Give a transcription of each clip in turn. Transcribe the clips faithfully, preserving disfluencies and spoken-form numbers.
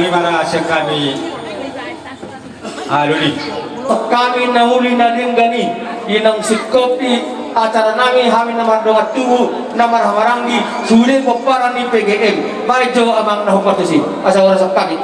Ima ra sian hami. Aluli. Hami na uli na denggan i, inang singkop i acara nami, hami na mardongan tubu, na marhahamaranggi, sude pomparan ni P G M. Baen jo amang na hombar tusi. Asa horas hami.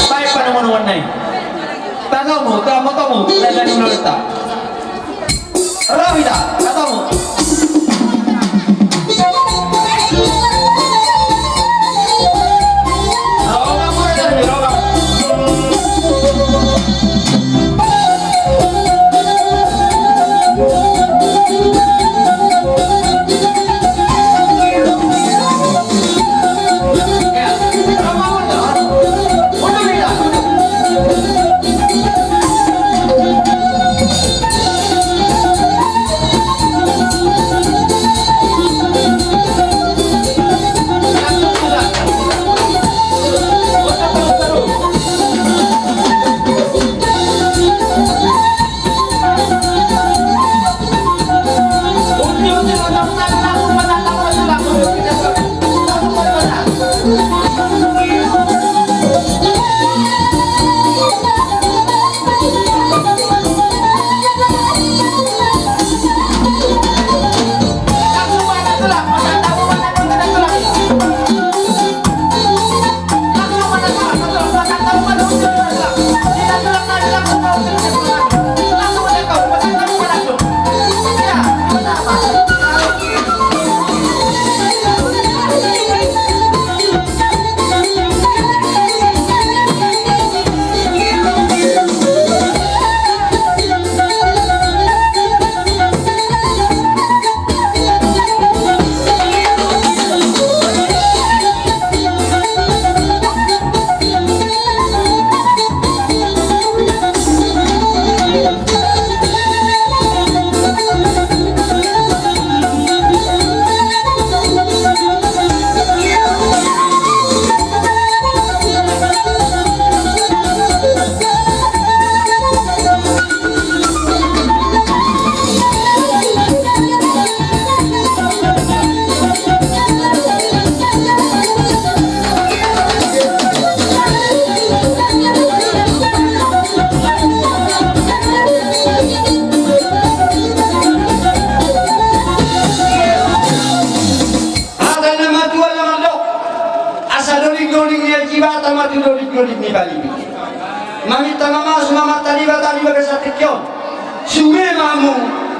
Baen panomunomuan na i. Tatomu, tatomu, tatomu, tatomu. Ro hita, tatomu.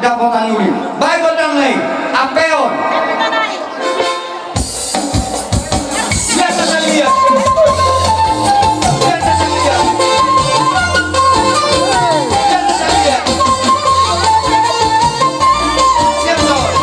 Dapotan uli. Baik, gondang nai. Apeon. Biasa saja. Biasa saja. Biasa saja. Siap, kawan.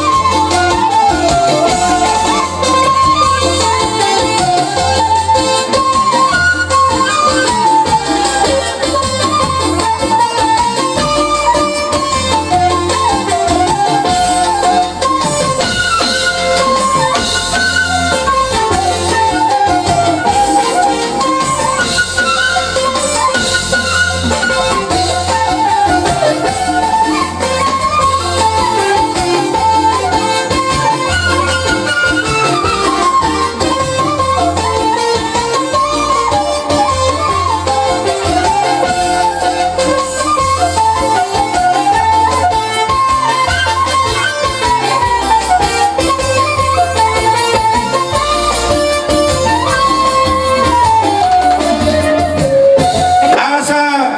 Asa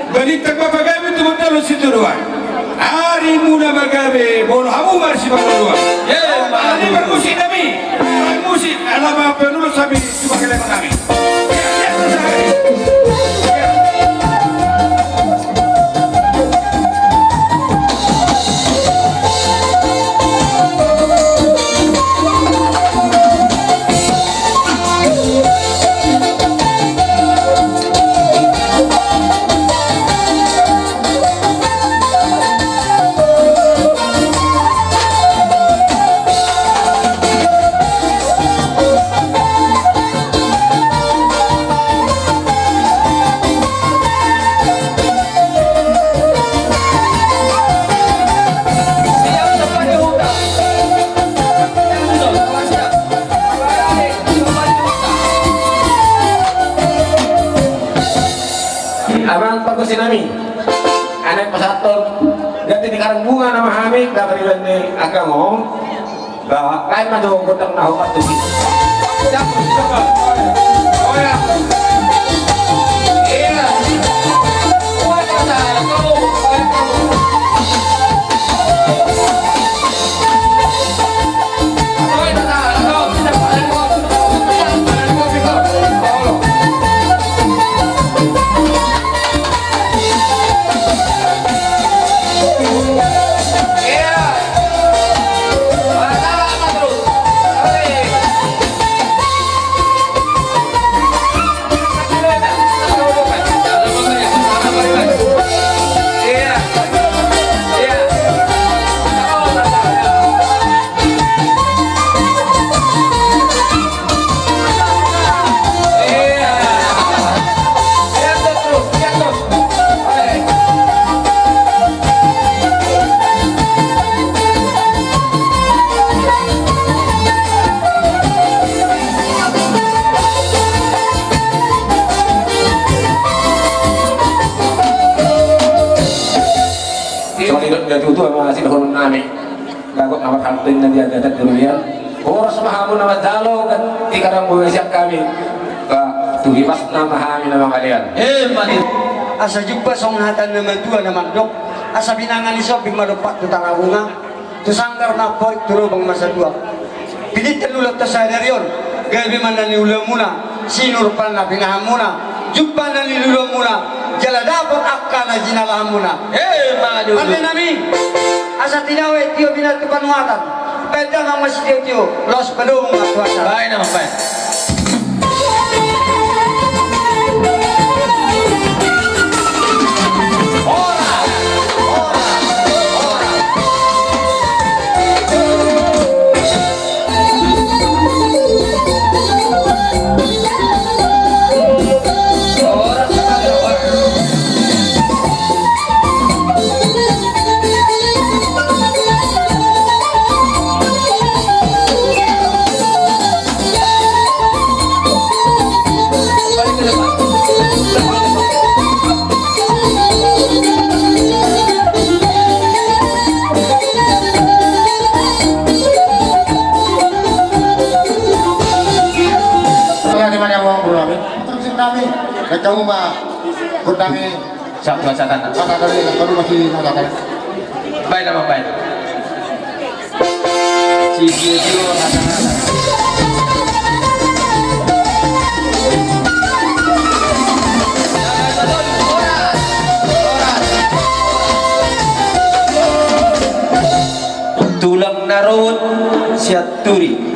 balintang ma pagabe tu bondalu Sitorus. Arimuna ma gabe, molo hamu marsipangaluan. Ari parmusik nami, ari musik, ala ma penulos hami tu panggabean nami. Amang pargonsi nami, anak pasahathon, ganti ni karung bunga nama hami, dapat ilan ni agama. Ba, lain ma do gondang na hupatuk i. Songon i do tutu ma sidohonon nami. Bagot nama kantin na dia dadat dulu ya. Horas ma hamu nama jalo kan, tikarang boya siap kami. Ba, tu hibas nama hami nama kalian. Eh, mani. Asa jumpa songon hata na matua na mandok. Asa binanga ni sombing ma dompak tu tangabunga. Tu sanggar na porik tu lobang ma satua. Pilih telu lantas sadari on. Gabe ma na niulamuna. Sinur panna pinahamuna. Jumpa na niluluanmuna. Jala dapot angka na jinalahanmuna. Eh, madu. Pande nami. Asa tinawe tio bina tu panuatan. Baen damang ma sitio-tio, laos padomu ma kuasa. Baen damang, baen. Terima kasih banyak, Bang, Bro, Amin. Terima kasih, Amin. Ketemu, Bang. Gondang i. Siap, siap, siap, siap. Kata dari, kata dari, kata dari. Baik, Abang, baik. Sitio-tio, hata-hata. Tulang na ruhut sian Turi.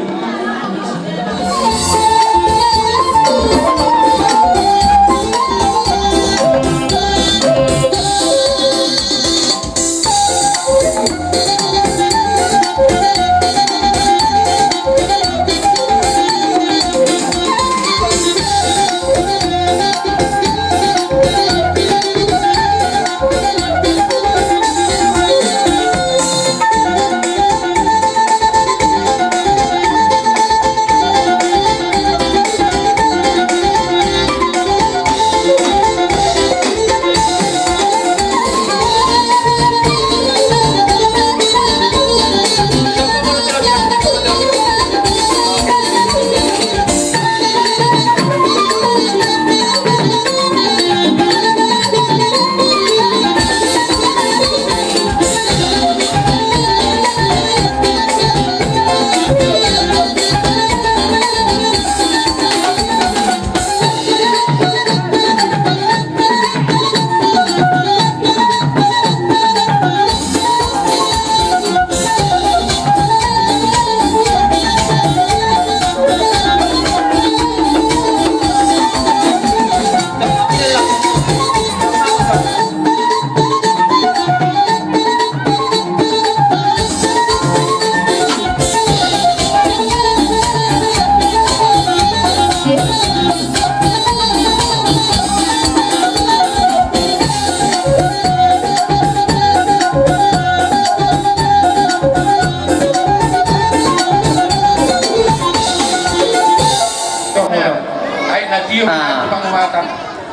Ai na tiop. Ah. Pangumatan.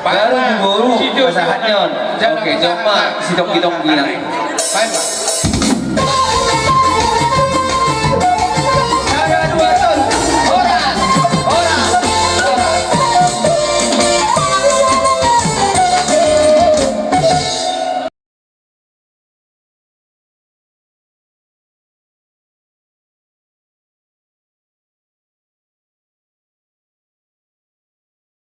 Baru di boru pasahatnya on. Oke, jom ma sitongki-tongki na. Baik, Pak.